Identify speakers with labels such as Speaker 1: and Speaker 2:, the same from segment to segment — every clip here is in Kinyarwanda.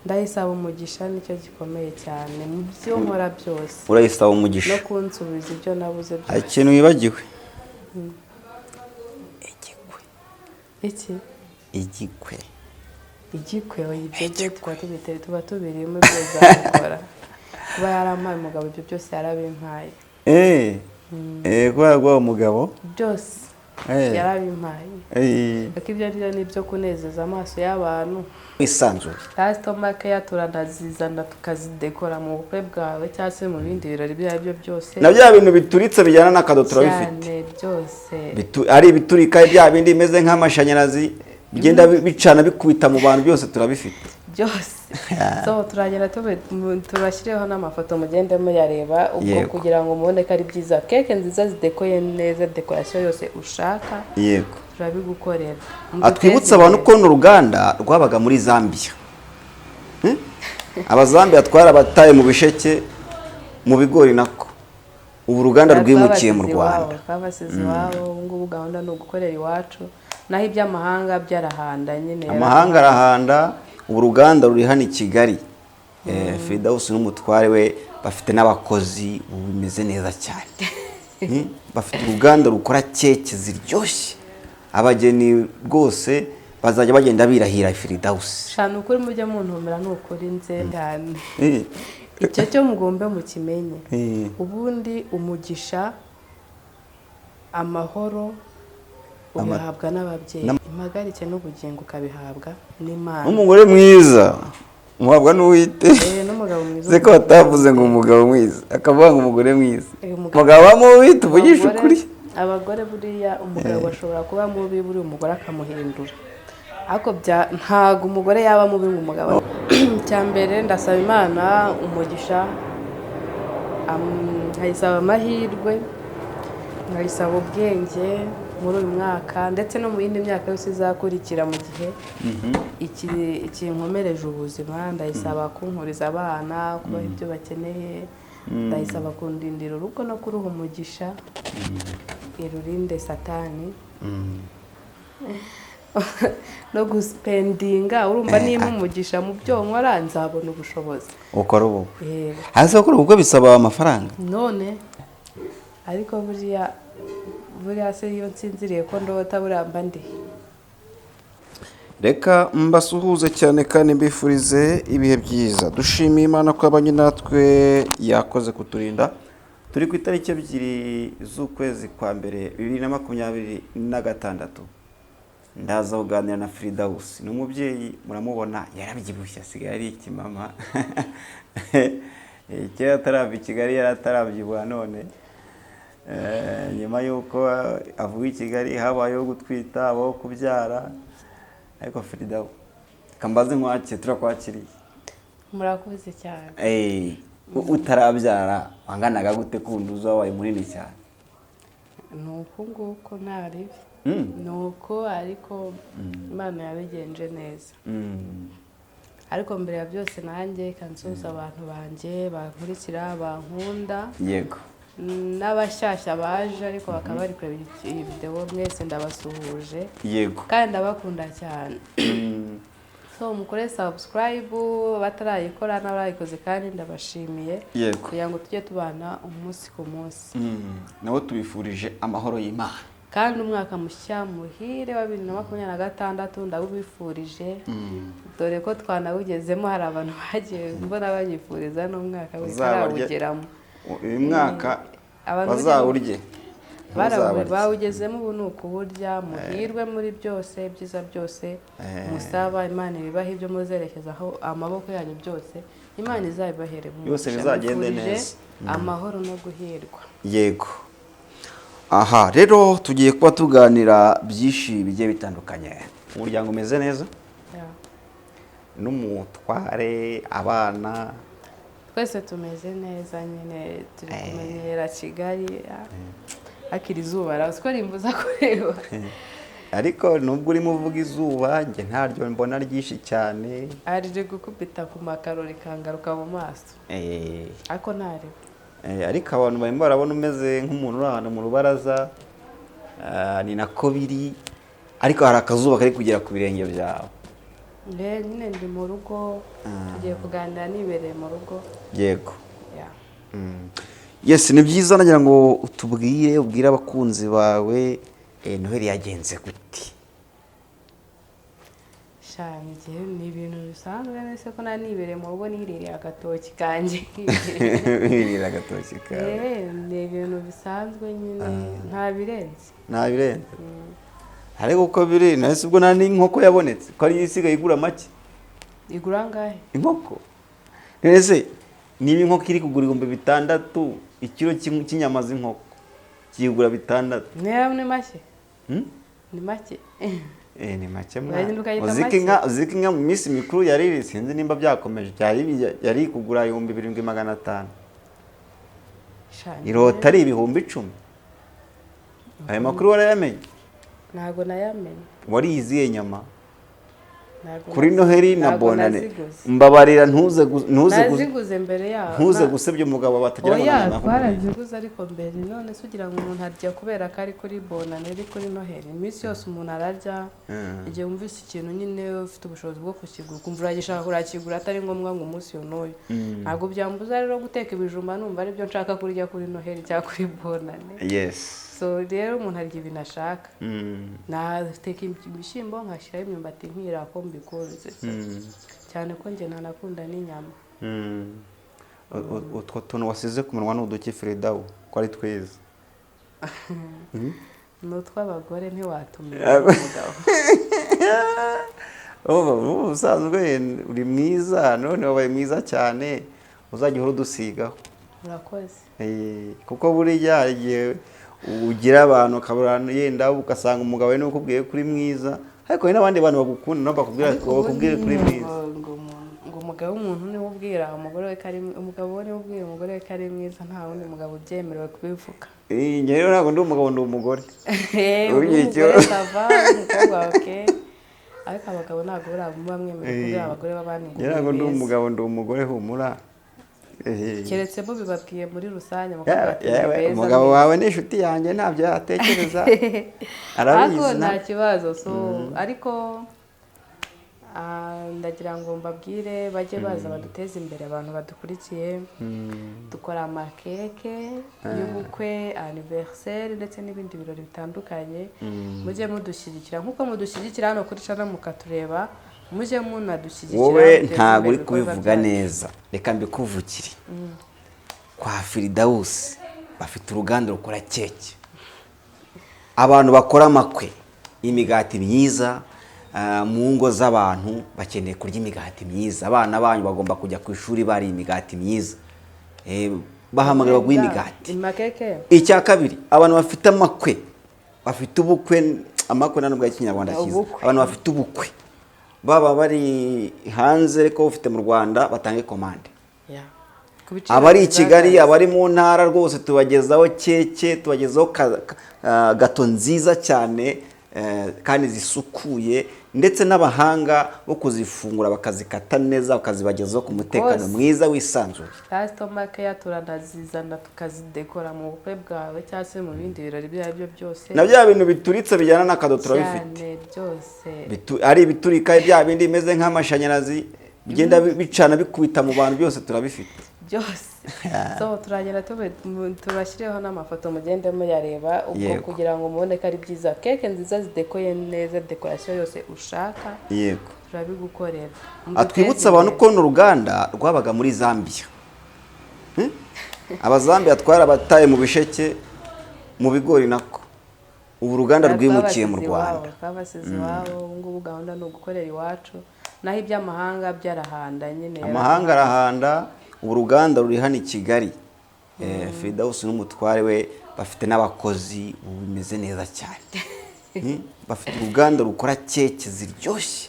Speaker 1: Ndayisaba umugisha, nicyo gikomeye cyane mu byo nkora byose.
Speaker 2: Urayisaba
Speaker 1: No
Speaker 2: umugisha.
Speaker 1: kunsubiza ibyo nabuze
Speaker 2: Hari
Speaker 1: byose.
Speaker 2: ikintu wibagiwe: igikwe.
Speaker 1: Iki?
Speaker 2: Igikwe.
Speaker 1: Igikwe? Oya, ibyo byo tuba tubite, tuba tubirimo, ibyo zabikora. Kuba yarampaye umugabo, ibyo byose yarabimpaye.
Speaker 2: Kubera guha umugabo.
Speaker 1: Byose yarabimpaye. Ariko ibyo ngibyo ni ibyo kunezeza amaso y'abantu.
Speaker 2: Wisanzuye.
Speaker 1: Customer care turanazizana, tukazidekora mu bukwe bwawe cyangwa se mu bindi birori ibyo ari byo byose.
Speaker 2: Na bya bintu bituritse bijyana n'akado turabifite.
Speaker 1: Cyane byose.
Speaker 2: Ari ibiturika, bya bindi bimeze nk'amashanyarazi bigenda bicana, bikubita mu bantu, byose turabifite.
Speaker 1: Byose. So turagenda tubashyireho n'amafoto, mugende muyareba ubwo kugira ngo mubone ko ari byiza. Keke nziza zidekoye neza, decoration yose ushaka turabigukorera.
Speaker 2: Atwibutsa abantu ko runo ruganda rwabaga muri Zambia. Abazambia twarabataye mu bisheke, mu bigori nako. Ubu uruganda rwimukiye mu Rwanda.
Speaker 1: Twabasize iwabo. Ubu ngubu gahunda ni ugukorera iwacu, naho iby'amahanga byarahanda nyine.
Speaker 2: Amahanga arahanda. Ubu uruganda ruri hano i Kigali. Firidawusi n'umutware we bafite n'abakozi, ubu bimeze neza cyane. Bafite uruganda rukora keke ziryoshye. Abageni rwose bazajya bagenda birahira Firidawusi.
Speaker 1: Shana, ukuri mujye muntumira, ni ukuri nze cyane. Icyo cyo mugombe mukimenye. Ubundi umugisha, amahoro ubihabwa n'ababyeyi, impagarike n'ubugingo ukabihabwa n'Imana.
Speaker 2: N'umugore mwiza muhabwa n'Uwite.
Speaker 1: N'umugabo mwiza.
Speaker 2: Se ko batavuze ngo umugabo mwiza, akavuga ngo umugore mwiza?
Speaker 1: Umugabo.
Speaker 2: Umugabo mubi, tuvugishe ukuri.
Speaker 1: Abagore buriya, umugabo ashobora kuba mubi, buriya umugore akamuhindura, ariko ntago umugore yaba mubi ngo umugabo. Icya mbere ndasaba Imana umugisha, nkayisaba amahirwe, nkayisaba ubwenge muri uyu mwaka ndetse no mu yindi myaka yose izakurikira mu gihe ikinkomereje ubuzima. Ndayisaba kunkuriza abana, kubaha ibyo bakeneye. Ndayisaba kundindira urugo no kuruha umugisha, irurinde Satani no guspendinga. Urumva, niba umugisha mu byo nkora, nzabona ubushobozi.
Speaker 2: Ukora ubukwe?
Speaker 1: Yego.
Speaker 2: Hasi gukora ubukwe bisaba amafaranga.
Speaker 1: None ariko buriya, buriya se iyo nsinziriye ko ndota, buriya mba ndi
Speaker 2: Reka mbasuhuze cyane kandi mbifurize ibihe byiza. Dushimiye Imana ko yabanye natwe, yakoze kuturinda. Turi ku itariki 2 z'ukwezi kwa mbere 2026. Ndaza kuganira na Firidawusi. Ni umubyeyi, muramubona yarabyibushye, asigaye ari ikimama. Kera atarava i Kigali yari atarabyibuha, none nyuma y'uko avuye i Kigali habayeho gutwita, habaho kubyara. Ariko Firidawu, reka mbaze nkwakire, turakwakiriye.
Speaker 1: Murakoze cyane.
Speaker 2: Utarabyara wanganaga gute kundi uza wabaye munini cyane?
Speaker 1: Ni uku nguku, nta ribi. Ni uko, ariko Imana yabigenje neza. Ariko mbere ya byose nanjye reka nsuhuze abantu banjye bankurikira, bankunda, n'abashyashya baje ariko bakaba bari kureba iyi videwo, mwese ndabasuhuje kandi ndabakunda cyane. So mukore subscribe batarayikora, n'abarayikoze kandi ndabashimiye, kugira ngo tujye tubana umunsi ku munsi.
Speaker 2: Nabo tubifurije amahoro y'Imana.
Speaker 1: Kandi umwaka mushya muhire wa 2026 ndawubifurije, dore ko twanawugezemo. Hari abantu bagiye mbona banyifuriza n'umwaka
Speaker 2: Uzabarye.
Speaker 1: bitarawugeramo.
Speaker 2: Uyu mwaka
Speaker 1: Abantu
Speaker 2: bazawurye. Ntuzabarye.
Speaker 1: Bawugezemo, ubu ni ukuwurya. Muhirwe muri byose, ibyiza byose musaba Imana ibibahe, ibyo muzerekezaho amaboko yanyu byose Imana izabibahere
Speaker 2: Byose
Speaker 1: umugisha.
Speaker 2: bizagende
Speaker 1: Mbifurije
Speaker 2: neza.
Speaker 1: amahoro no guhirwa.
Speaker 2: Yego. Aha rero tugiye kuba tuganira byinshi bigiye bitandukanye. Umuryango umeze neza?
Speaker 1: Yeah.
Speaker 2: N'umutware, abana?
Speaker 1: Twese tumeze neza nyine, turi kumenyera Kigali. Akiri izuba razi ko rimbuza kureba.
Speaker 2: Ariko nubwo urimo uvuga izuba, njye ntaryo mbona ryinshi cyane.
Speaker 1: Riri gukubita ku makaro rikangaruka mu maso, ariko ntareba.
Speaker 2: Ariko abantu barimo barabona umeze nk'umuntu uri ahantu mu rubaraza. Ni nako biri, ariko hari akazuba kari kugera ku birenge byawe.
Speaker 1: Nyine ndi mu rugo, tugiye kuganira nibereye mu rugo.
Speaker 2: Yego.
Speaker 1: Yeah.
Speaker 2: Yes, ni byiza. Nagira ngo utubwire, ubwire abakunzi bawe, Noheli yagenze gute?
Speaker 1: Sha, igihe ni ibintu bisanzwe nese ko nari nibereye mu rugo, niririye agatoki kanjye.
Speaker 2: Wirira agatoki kawe.
Speaker 1: Ni ibintu bisanzwe nyine, nta birenze.
Speaker 2: Nta birenze, ariko uko biri nahise ubwo nta n'inkoko yabonetse, ko ariyo isigaye igura make.
Speaker 1: Igura angahe?
Speaker 2: Inkoko none se, niba inkoko iri kugura 6000, ikiro cy'inyama z'inkoko kigura 6000.
Speaker 1: Niba ni make.
Speaker 2: Hmm?
Speaker 1: Ni make.
Speaker 2: Ni make
Speaker 1: Uragenda
Speaker 2: mwana.
Speaker 1: ukayita
Speaker 2: Uziko
Speaker 1: make?
Speaker 2: inka, uziko inka mu minsi mikuru yari, sinzi nimba byakomeje, byari yari kugura 7500.
Speaker 1: Sha,
Speaker 2: Irota ari 10,000. Ayo makuru warayamenye?
Speaker 1: Ntabwo nayamenye.
Speaker 2: Wariye izihe nyama
Speaker 1: Ntabwo
Speaker 2: kuri Noheli na
Speaker 1: ntabwo
Speaker 2: Bonane?
Speaker 1: naziguze.
Speaker 2: Mbabarira,
Speaker 1: Naziguze mbere yaho.
Speaker 2: ntuze gusebya umugabo batagira ngo
Speaker 1: Oya,
Speaker 2: ni nyama.
Speaker 1: twaraziguze ariko mbere. None se ugira ngo umuntu arya kubera ko ari kuri Bonane, ari kuri Noheli? Iminsi yose umuntu ararya. Igihe wumvise ikintu nyine ufite ubushobozi bwo kukigura, ukumva uragishaka, urakigura, atari ngombwa ngo umunsi uyu n'uyu. Ntabwo byambuza rero guteka ibijumba numva aribyo nshaka kurya kuri Noheli cyangwa kuri Bonane. So rero umuntu arya ibintu ashaka. Nateka ibishyimbo, nkashyiraho imyumbati, nkira ko mbikunze. So, cyane ko njye ntanakunda n'inyama.
Speaker 2: Utwo tuntu wasize ku munwa ni uduki, Firidawu, ko ari twiza?
Speaker 1: Ni utw'abagore, ntiwatumira umugabo.
Speaker 2: Ubu ubusanzwe uri mwiza, none wabaye mwiza cyane, uzajya uhora udusigaho.
Speaker 1: Murakoze.
Speaker 2: Kuko buriya hari igihe ugira abantu ukabura, yenda ugasanga umugabo we niwe ukubwiye ko uri mwiza, ariko hari n'abandi bantu bagukunda nabo bakubwira,
Speaker 1: Ariko ubundi
Speaker 2: bakubwira ko uri
Speaker 1: nyine
Speaker 2: mwiza.
Speaker 1: ngo umugabo w'umuntu niwe ubwira umugore we ko ari, umugabo we niwe ubwira umugore we ko ari mwiza, nta wundi mugabo ubyemerewe kubivuga.
Speaker 2: Njye rero ntabwo ndi umugabo, ndi umugore.
Speaker 1: Uri
Speaker 2: Uri
Speaker 1: umugore, ça va, umukobwa okay, ariko abagabo ntabwo buriya muba mwemerewe kubwira abagore b'abandi ngo
Speaker 2: Njye ntabwo
Speaker 1: muri
Speaker 2: ndi
Speaker 1: beza.
Speaker 2: umugabo, ndi umugore, humura.
Speaker 1: Keretse bo bibabwiye muri rusange bakubwira ati, "Muri
Speaker 2: Yewe,
Speaker 1: beza
Speaker 2: umugabo
Speaker 1: mwese."
Speaker 2: wawe ni inshuti yanjye, ntabyo yatekereza, arabizi.
Speaker 1: Ariko nta kibazo. So ariko ndagira ngo mbabwire bajye baza baduteze imbere. Abantu badukurikiye, dukora amakeke y'ubukwe, anniversaire ndetse n'ibindi birori bitandukanye. Mujye mudushyigikira nk'uko mudushyigikira hano kuri channel mukatureba, mujye munadushyigikira,
Speaker 2: Wowe
Speaker 1: muteze
Speaker 2: ntabwo
Speaker 1: imbere
Speaker 2: uri
Speaker 1: ibikorwa
Speaker 2: kubivuga
Speaker 1: byacu.
Speaker 2: neza, reka mbikuvugire. Kwa Firidawusi bafite uruganda rukora keke. Abantu bakora amakwe, imigati myiza, mu ngo z'abantu bakeneye kurya imigati myiza. Abana banyu bagomba kujya ku ishuri bariye imigati myiza. Bahamagara baguha imigati.
Speaker 1: Amakeke.
Speaker 2: Icya kabiri, abantu bafite amakwe, bafite ubukwe, amakwe nta nubwo ari Ikinyarwanda cyiza.
Speaker 1: Ubukwe.
Speaker 2: Abantu bafite ubukwe baba bari hanze ariko bufite mu Rwanda, batange komande.
Speaker 1: Yeah. Ku biciro
Speaker 2: Abari i
Speaker 1: byiza
Speaker 2: Kigali,
Speaker 1: cyane.
Speaker 2: abari mu ntara, rwose tubagezaho keke, tubagezaho gato nziza cyane, kandi zisukuye, ndetse n'abahanga bo kuzifungura bakazikata neza, bakazibagezaho ku mutekano
Speaker 1: Rwose.
Speaker 2: mwiza wisanzuye.
Speaker 1: Customer care, turanazizana tukazidekora mu bukwe bwawe cyangwa se mu bindi birori ibyo ari byo byose.
Speaker 2: Na bya bintu bituritse bijyana n'akado turabifite.
Speaker 1: Cyane byose.
Speaker 2: Ari ibiturika, bya bindi bimeze nk'amashanyarazi bigenda bicana bikubita mu bantu, byose turabifite.
Speaker 1: Byose. So turagenda tubashyireho n'amafoto, mugende muyareba ubwo kugira ngo mubone ko ari byiza. Keke nziza zidekoye neza, decoration yose ushaka turabigukorera.
Speaker 2: Atwibutsa abantu ko runo ruganda rwabaga muri Zambia. Abazambia twarabataye mu bisheke, mu bigori nako. Ubu uruganda rwimukiye mu Rwanda.
Speaker 1: Twabasize iwabo. Ubu ngubu gahunda ni ugukorera iwacu, naho iby'amahanga byarahanda nyine.
Speaker 2: Amahanga arahanda. Ubu uruganda ruri hano i Kigali. Firidawusi n'umutware we bafite n'abakozi, ubu bimeze neza cyane. Bafite uruganda rukora keke ziryoshye.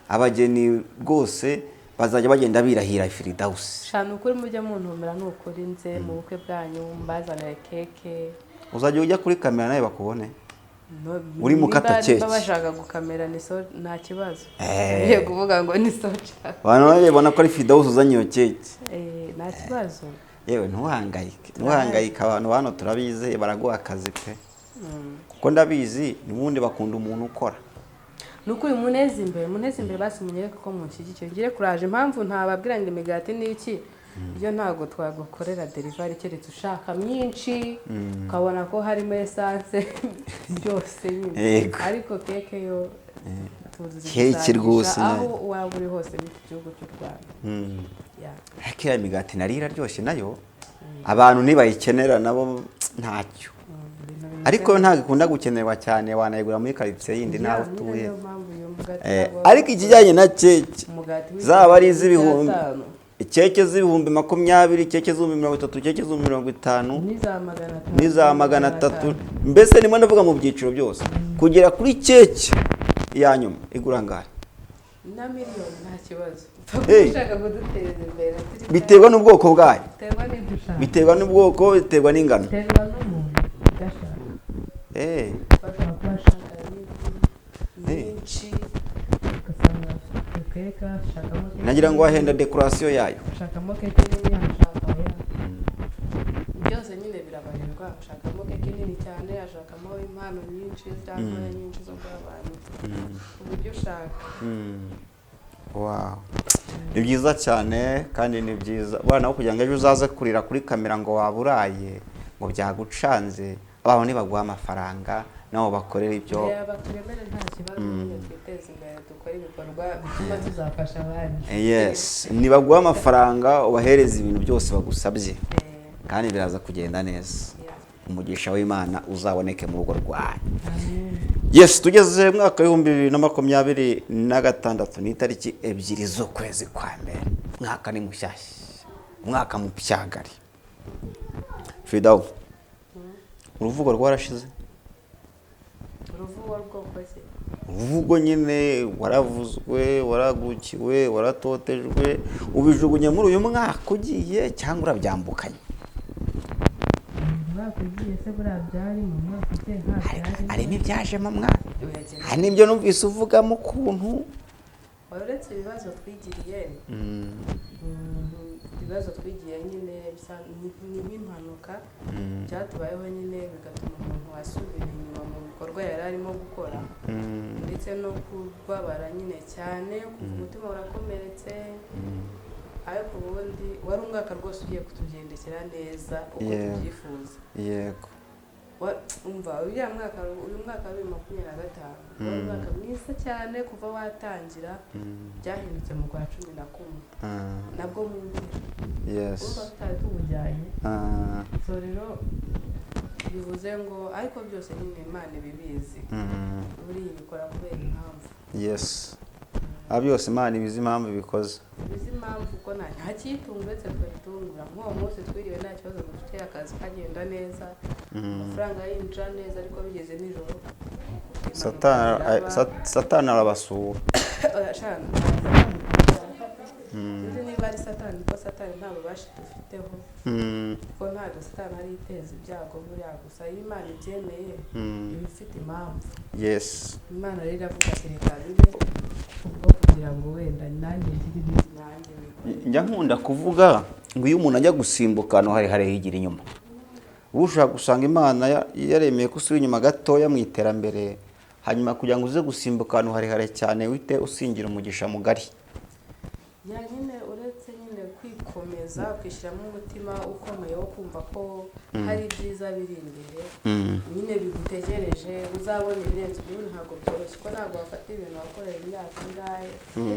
Speaker 2: Abageni rwose bazajya bagenda birahira Firidawusi.
Speaker 1: Shana, ukuri mujye muntumira, ni ukuri nze mu bukwe bwanyu mbazanire keke.
Speaker 2: Uzajya ujya kuri kamera nawe bakubone
Speaker 1: No,
Speaker 2: uri mu kata
Speaker 1: nimba
Speaker 2: keke.
Speaker 1: bashaka gukamera ni so, nta kibazo. Ngiye kuvuga ngo ni so nshaka.
Speaker 2: Abantu babibona ko ari Firidawusi uzanye iyo keke.
Speaker 1: Nta kibazo.
Speaker 2: Yewe, ntuhangayike, ntuhangayike. Abantu hano turabizeye, baraguha akazi pe, kuko ndabizi n'ubundi bakunda umuntu ukora.
Speaker 1: Ni ukuri muneze imbere, muneze imbere, basi munyereke ko munshyigikiye, ngire kuraje. Impamvu ntababwira ngo imigati ni iki, ibyo ntabwo twagukorera delivery keretse ushaka myinshi, ukabona ko harimo essence byose nyine. Ariko keke yo tuzi
Speaker 2: Keke
Speaker 1: gusangisha
Speaker 2: rwose
Speaker 1: aho
Speaker 2: nayo.
Speaker 1: waba uri hose muri iki gihugu cy'u Rwanda. Yeah.
Speaker 2: Ariko iriya migati nariyo iraryoshye nayo, abantu nibayikenera nabo ntacyo.
Speaker 1: Ibintu bimeze
Speaker 2: Ariko yo ntabwo ikunda gukenerwa cyane, wanayigura muri karitsiye yindi
Speaker 1: Yeah,
Speaker 2: naho
Speaker 1: nyine
Speaker 2: utuye.
Speaker 1: niyo mpamvu uyu mugati ntabwo
Speaker 2: Ariko ikijyanye na keke,
Speaker 1: umugati
Speaker 2: zaba ari iz'ibihumbi,
Speaker 1: icyatanu.
Speaker 2: keke z'ibihumbi 20, keke z'ibihumbi 30, keke z'ibihumbi 50,
Speaker 1: n'iza 500,
Speaker 2: n'iza 300, mbese ndimo ndavuga mu byiciro byose kugera kuri keke ya nyuma igura angahe?
Speaker 1: Na miliyoni nta kibazo.
Speaker 2: Hey.
Speaker 1: Ushaka kuduteza imbere turi
Speaker 2: Biterwa n'ubwoko bwayo.
Speaker 1: Biterwa n'ibyo ushaka.
Speaker 2: Biterwa n'ubwoko, biterwa n'ingano.
Speaker 1: Biterwa n'umuntu ibyo ashaka. Bashobora kuba ashaka nyinshi, ugasanga afite keke, ashakamo keke.
Speaker 2: Nagira ngo wahenda dekorasiyo yayo.
Speaker 1: Ashakamo keke nini, ashaka oya, byose nyine birabarirwa. Ashakamo keke nini cyane, ashakamo impano nyinshi cyangwa ntoya nyinshi zo guha abantu, uburyo ushaka.
Speaker 2: Wow. Ni byiza cyane kandi ni byiza bwana nawe kugira ngo ejo uzaze kurira kuri kamera ngo waba uraye ngo byagucanze. Abantu nibaguha amafaranga nabo bakorera ibyo.
Speaker 1: Reba, turemere nta kibazo nyine, twiteze imbere, dukore ibikorwa bituma tuzafasha abandi.
Speaker 2: Yes, nibaguha amafaranga ubahereza ibintu byose bagusabye kandi biraza kugenda neza. Umugisha w'Imana uzaboneke mu rugo rwanyu.
Speaker 1: Amen.
Speaker 2: Yes, tugeze mu mwaka w'2026, ni itariki 2 z'ukwezi kwa mbere. Umwaka ni mushyashya, umwaka mupyagari. Fidawu, uruvugo rwarashize.
Speaker 1: Uruvugo rwoko ki?
Speaker 2: Uruvugo nyine, waravuzwe, waragukiwe, waratotejwe, ubijugunye muri uyu mwaka ugiye cyangwa urabyambukanye?
Speaker 1: Umwaka ugiye se buriya byari mu mwaka ugiye nta byarimo.
Speaker 2: Harimo ibyajemo mwana, hari n'ibyo numvise uvugamo ukuntu.
Speaker 1: Uretse ibibazo twigiriye, ibibazo twigiye nyine bisa ni nk'impanuka byatubayeho nyine, bigatuma umuntu asubira inyuma mu bikorwa yari arimo gukora, ndetse no kubabara nyine cyane, kumva umutima urakomeretse. Ariko ubundi wari umwaka rwose ugiye kutugendekera neza uko tubyifuza. Umva, uriya mwaka, uyu mwaka wa 2025 wari umwaka mwiza cyane. Kuva watangira, byahindutse mu kwa 11, nabwo mu mpera, urumva tutari tuwujyanye. So rero bivuze ngo, ariko byose nyine Imana ibibizi, buriya ibikora kubera impamvu.
Speaker 2: Yes, aba byose Imana ibizi impamvu ibikoze.
Speaker 1: Bizi impamvu ko nta cyitunga uretse twayitungura. Nk'uwo munsi twiriwe nta kibazo dufite, akazi kagenda neza, amafaranga yinjira neza, ariko bigeze nijoro impanuka ziraba.
Speaker 2: Satani arabasura.
Speaker 1: Oya, shana, sinzi niba ari Satani, kuko Satani nta bubasha dufiteho, kuko ntabwo Satani ari iteza ibyago buriya. Gusa iyo Imana ibyemeye, iba ifite impamvu. Imana rero iravuga ati: "Reka bibe ubwo kugira ngo wenda nanjye ngire ibindi nanjye bikore."
Speaker 2: Njya nkunda kuvuga ngo iyo umuntu ajya gusimbuka ahantu harehare yigira inyuma. Uba ushobora gusanga Imana yaremeye ko usubira inyuma gatoya mu iterambere, hanyuma kugira ngo uze gusimbuka ahantu harehare cyane wite usingira umugisha mugari.
Speaker 1: Yeah, nyine uretse nyine kwikomeza, ukishyiramo umutima ukomeye wo kumva ko hari ibyiza biri imbere nyine bigutegereje, uzabona ibirenze ubundi. Ntabwo byoroshye, ko ntabwo wafata ibintu wakoreye imyaka ingahe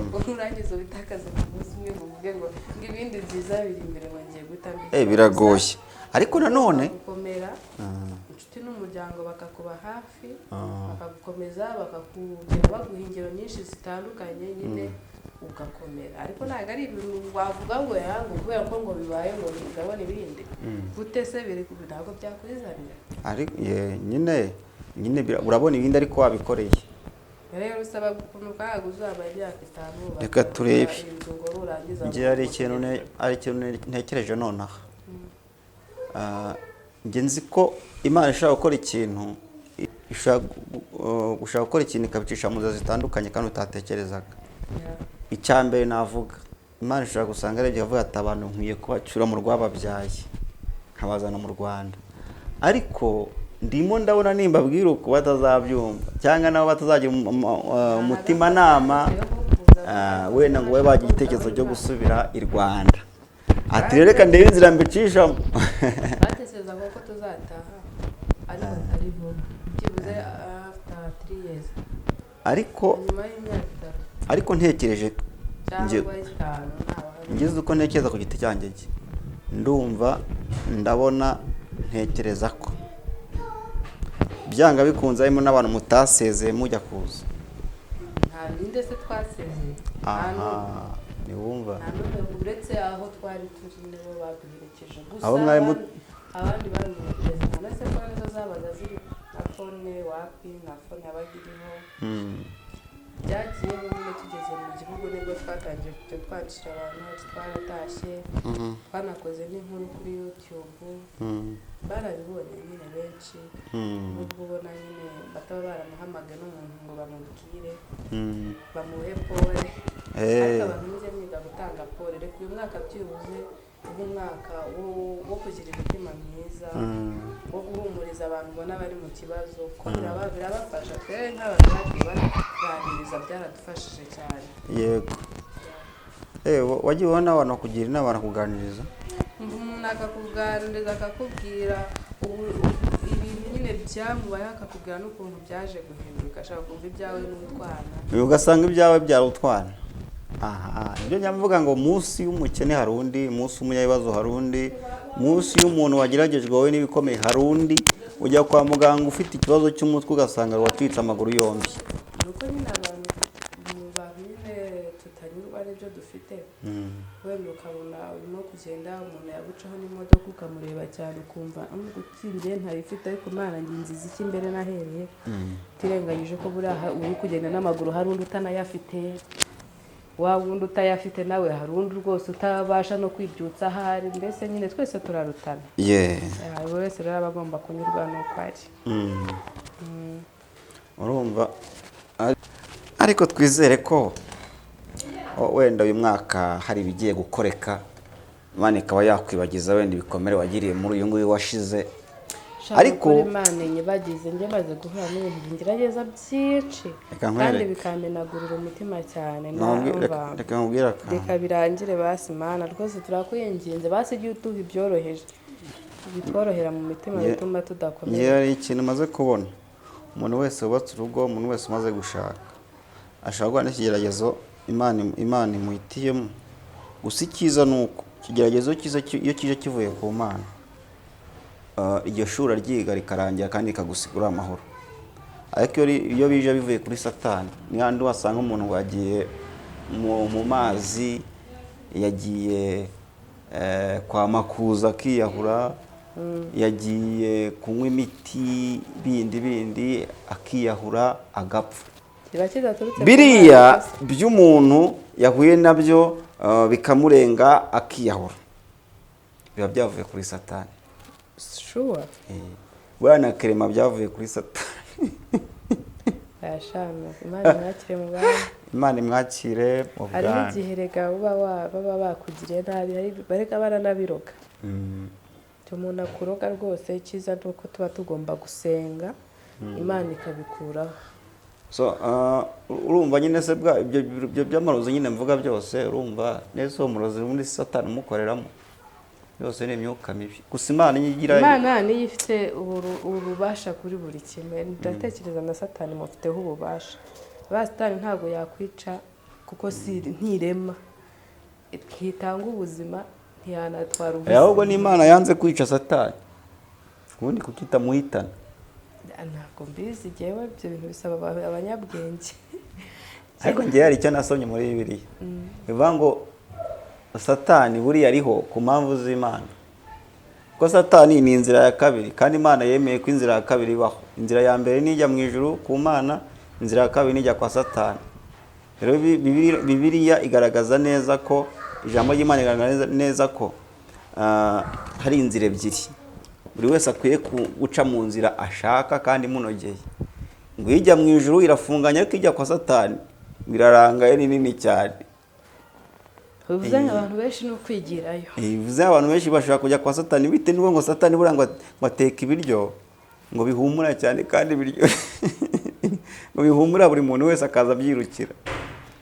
Speaker 1: ngo urangize ubitakaze ku munsi umwe, ngo uvuge ngo ibindi byiza biri imbere, ngo ngiye guhita mbikora.
Speaker 2: Biragoye, ariko nanone
Speaker 1: Gukomera, inshuti n'umuryango bakakuba hafi, bakagukomeza, bakakugira, baguha ingero nyinshi zitandukanye nyine ugakomera. Ariko ntabwo ari ibintu wavuga ngo ngo kubera ko ngo bibaye ngo ndabona ibindi gute se biri ntabwo byakwizanira.
Speaker 2: Ariko nyine urabona ibindi ariko wabikoreye.
Speaker 1: Rero usaba gukomera, ntabwo uzaba imyaka 5 wubaka
Speaker 2: Reka turebe.
Speaker 1: inzu ngo nurangiza
Speaker 2: Njye hari ikintu ntekereje nonaha. Njye nzi ko Imana ishobora gukora ikintu, ishobora gushaka gukora ikintu ikabicisha mu nzira zitandukanye kandi utatekerezaga. Icya mbere navuga, Imana ishobora gusanga arebye avuga ati: "Abantu nkwiye kubacyura mu rwababyaye nkabazana mu Rwanda." Ariko Ndimo ndabona nimbabwira uko batazabyumva, cyangwa nabo batazagira umutimanama, wenda ngo babe bagira igitekerezo cyo gusubira i Rwanda. Ati rero reka ndebe inzira mbicishamo.
Speaker 1: Batekerezaga ko tuzataha, ariko atari vuba, byibuze after 3 years,
Speaker 2: Ariko
Speaker 1: nyuma y'imyaka 3
Speaker 2: ariko ntekereje
Speaker 1: cyangwa 5 ntawahari.
Speaker 2: Ngize uko ntekereza ku giti cyanjye, cye ndumva, ndabona, ntekereza ko byanga bikunze harimo n'abantu mutasezeye mujya kuza.
Speaker 1: Nta ninde se twasezeye? Nta
Speaker 2: Aha.
Speaker 1: n'umwe.
Speaker 2: Ntiwumva?
Speaker 1: Nta n'umwe, uretse aho twari turi, nibo baduherekeje gusa.
Speaker 2: Abo mwari
Speaker 1: Abandi baduherekeje nta se phone zo zabaga ziri, na phone wapi, nta phone yabaga iriho. Byagiye nyine tugeze mu gihugu nibwo twatangiye kujya twandikira abantu ati twaratashye. Twanakoze n'inkuru kuri YouTube, barabibonye nyine benshi, nubwo ubona nyine bataba baranahamagaye n'umuntu ngo bamubwire, bamuhe pole. Ariko abantu mujye mwiga gutanga pole. Reka uyu mwaka byibuze ube umwaka wo kugira imitima myiza, wo guhumuriza abantu ubona bari mu kibazo, ko birabafasha. Twebwe nk'abantu bagiye baganiriza, byaradufashije cyane.
Speaker 2: Yego. Wagiye ubona abantu bakugira inama, banakuganiriza?
Speaker 1: Umuntu akakuganiriza, akakubwira ibintu nyine byamubayeho, akakubwira n'ukuntu byaje guhinduka, ashaka kumva ibyawe n'utwana.
Speaker 2: Ugasanga ibyawe byarutwana. Aha nibyo njya mvuga ngo munsi y'umukene hari undi, munsi y'umunyabibazo hari undi, munsi y'umuntu wageragejwe wowe n'ibikomeye hari undi. Ujya kwa muganga ufite ikibazo cy'umutwe, ugasanga wacitse amaguru yombi.
Speaker 1: Ni uko nyine abantu, mu bantu nyine tutanyurwa n'ibyo dufite. Wenda ukabona urimo kugenda, umuntu yagucaho n'imodoka, ukamureba cyane, ukumva gutsindiye ntayifite, ariko Imana ngiye nziza iki imbere nahereye, utirengagije ko buriya uri kugenda n'amaguru hari undi utanayafite. Wa wundi utayafite nawe hari undi rwose utabasha no kwibyutsa ahari. Mbese nyine twese turarutana. Buri wese rero aba agomba kunyurwa n'uko ari.
Speaker 2: Urumva, ariko twizere ko wenda uyu mwaka hari ibigiye gukoreka, Imana ikaba yakwibagiza wenda ibikomere wagiriye muri uyu nguyu washize.
Speaker 1: Shaka
Speaker 2: Ariko
Speaker 1: gukora, Imana inyibagize. Njye maze guhura n'ibintu bingerageza byinshi
Speaker 2: Reka
Speaker 1: kandi
Speaker 2: nkwereke.
Speaker 1: bikamenagurira umutima cyane.
Speaker 2: Reka nkubwire akantu.
Speaker 1: Reka birangire basi. Imana rwose turakwinginze, basi ujye uduha ibyoroheje, bitworohera mu mitima, bituma
Speaker 2: Njye
Speaker 1: tudakomera.
Speaker 2: hari ikintu maze kubona: umuntu wese wubatse urugo, umuntu wese umaze gushaka, ashobora guhura n'ikigeragezo Imana imuhitiyemo. Gusa icyiza ni uko ikigeragezo cyiza iyo kije kivuye ku Mana, iryo shuri ryiga rikarangira kandi rikagusigura amahoro. Ariko iyo bije bivuye kuri Satani, ni handi wasanga umuntu ngo yagiye mu mazi, yagiye kwa Makuza akiyahura, yagiye kunywa imiti bindi bindi akiyahura agapfa.
Speaker 1: Kiba kidaturutse ku
Speaker 2: Biriya
Speaker 1: Mana gusa.
Speaker 2: by'umuntu yahuye nabyo, bikamurenga akiyahura, biba byavuye kuri Satani.
Speaker 1: Sure.
Speaker 2: Buriya na kerema byavuye kuri Satani.
Speaker 1: Ayashame, Imana imwakire mu bandi.
Speaker 2: Imana imwakire mu
Speaker 1: Hari
Speaker 2: bwami.
Speaker 1: n'igihe rega baba bakugiriye nabi, hari bareka baranabiroga. Umuntu akuroga rwose, icyiza ni uko tuba tugomba gusenga, Imana ikabikuraho.
Speaker 2: So urumva nyine se bwa ibyo by'amarozi nyine mvuga byose, urumva neza uwo murozi muri Satani umukoreramo, byose ni imyuka mibi. Gusa Imana niyo igira
Speaker 1: Imana niyo ifite ububasha kuri buri kimwe. Ndatekereza na Satani mufiteho ububasha. Ba Satani ntabwo yakwica, kuko si ntirema, ntitanga ubuzima, ntiyanatwara ubuzima.
Speaker 2: Ahubwo n'Imana yanze kwica Satani, ubundi kuki itamuhitana?
Speaker 1: Ntabwo mbizi jyewe, ibyo bintu bisaba abanyabwenge.
Speaker 2: Ariko njyewe hari icyo nasomye muri Bibiliya bivuga ngo Satani buriya ariho ku mpamvu z'Imana, kuko Satani ni inzira ya kabiri, kandi Imana yemeye ko inzira ya kabiri ibaho. Inzira ya mbere nijya mu ijuru ku Mana, inzira ya kabiri nijya kwa Satani. Rero Bibiliya igaragaza neza ko, ijambo ry'Imana rigaragaza neza ko hari inzira ebyiri, buri wese akwiye guca mu nzira ashaka kandi imunogeye. Ngo ijya mu ijuru irafunganye, ariko ijya kwa Satani ngo irarangaye, ni nini cyane.
Speaker 1: Bivuze ngo abantu benshi ni ukwigirayo.
Speaker 2: Bivuze abantu benshi bashobora kujya kwa Satani bitewe n'uko ngo Satani buriya ngo ateka ibiryo. Ngo bihumura cyane kandi biryoshye, ngo bihumura buri muntu wese akaza abyirukira.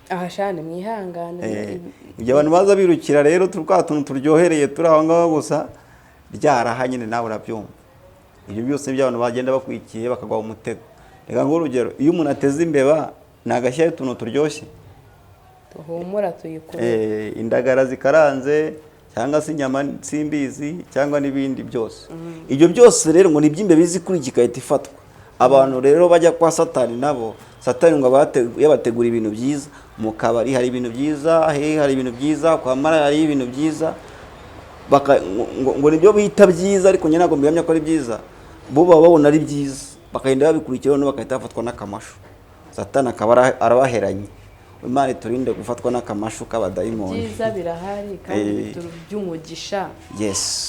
Speaker 1: Aha shani, mwihangane.
Speaker 2: Ibyo abantu baza birukira rero, twa tuntu turyohereye turi aho ngaho gusa, ryaraha nyine, nawe urabyumva. Ibyo byose ni abantu bagenda bakwikiye bakagwa mu mutego. Reka nguhe urugero: iyo umuntu ateze imbeba, ntagashyiraho utuntu turyoshye
Speaker 1: Tuhumura tuyikure.
Speaker 2: Indagara zikaranze cyangwa se inyama simbizi cyangwa n'ibindi byose. Ibyo byose rero ngo ni iby'imbeba izi kuri igahita ifatwa. Abantu rero bajya kwa Satani nabo, Satani ngo yabategura ibintu byiza. Mu kabari hari ibintu byiza, hehe hari ibintu byiza, kwa mara hari ibintu byiza. Ngo nibyo bita byiza, ariko njye ntabwo mbihamya ko ari byiza. Bo baba babona ari byiza, bakagenda babikurikira, noneho bagahita bafatwa n'akamashu, Satani akaba arabaheranye. Imana iturinde gufatwa n'akamashu k'abadayimoni.
Speaker 1: Ibyiza birahari kandi by'umugisha.